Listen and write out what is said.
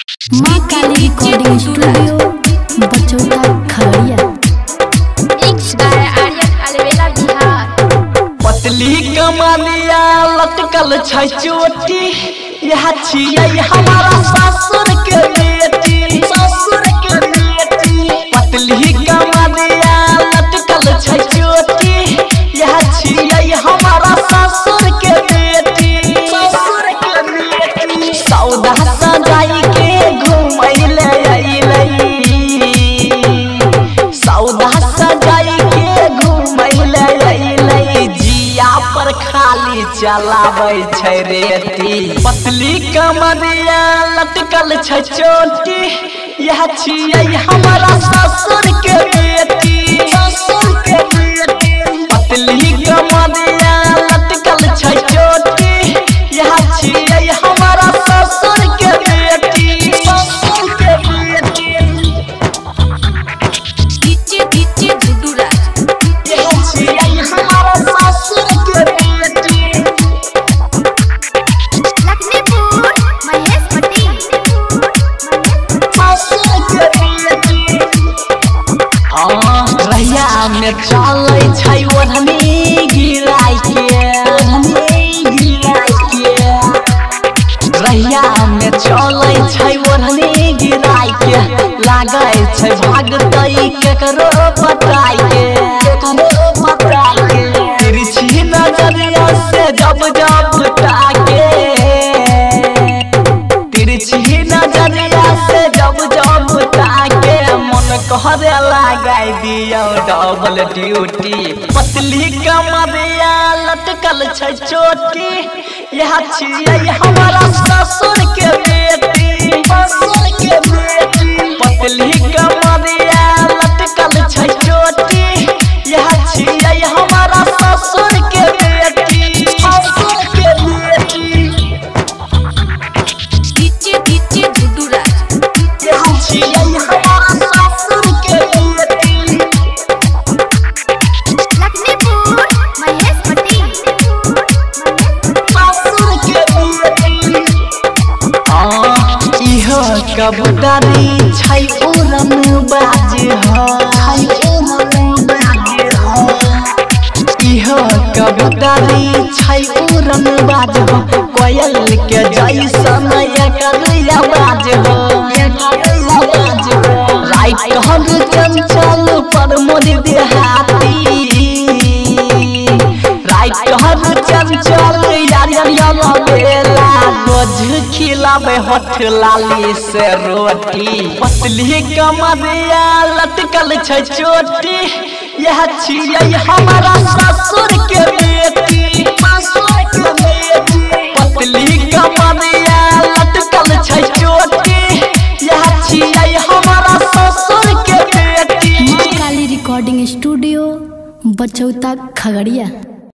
माँ काली recording studio बचौता Khagaria. पतली कमरिया लटकल छै चोटी, यह छियै हमारा ससुर के बेटी, ससुर के बेटी। पतली कमरिया लटकल छै चोटी, यह छियै हमारा ससुर के बेटी, ससुर के बेटी। सौदा सजाई के घुमैले अइलै, सौदा सजाई के घुमैले अइलै, जिया पर खाली चलाबै छै रेती। पतली कमरिया लटकल छै चोटी, यह छियै हमारा ससुर के बेटी, ससुर के बेटी। पतली कमरिया लटकल छै चोटी, यह छियै हमारा ससुर के बेटी, ससुर के बेटी। यह छियै हमारा ससुर के बेटी। रहिया में चलै छै ओढ़नी गिराई के, ओढ़नी गिराई के। रहिया में चलै छै ओढ़नी गिराई के, लागै छै भागतै केकरो पटाई के, केकरो पटाई के। तिरछी नजरिया से जब जब ताके, तिरछी नजरिया से जब जब ताके, मन कहरे लगाई दियौ डबल ड्यूटी। पतली कमरिया लटकल छै चोटी, यह छियै हमारा ससुर के बेटी, ससुर के बेटी। पतली कमरिया लटकल छै चोटी, यह छियै हमारा ससुर के बेटी, ससुर के बेटी। यह छियै हमारा ससुर के बेटी। ससुर के बेटी। इहो कबूतरी छै उड़न बाज हो, छै उड़न बाज हो। इहो कबूतरी छै उड़न बाज हो, कोयल के जैसन एकर आवाज हो, एकर आवाज हो। राइट हर चंचल पर मोर देहाती, राइट हर चंचल यार यार बेला, रोज खिलाबै होठ लाली से रोटी। पतली कमरिया लटकल छै चोटी, यह छियै हमारा ससुर के बेटी, ससुर के बेटी। पतली कमरिया लटकल छै चोटी, यह छियै हमारा ससुर के बेटी। माँ काली रिकॉर्डिंग स्टूडियो बचौता खगड़िया।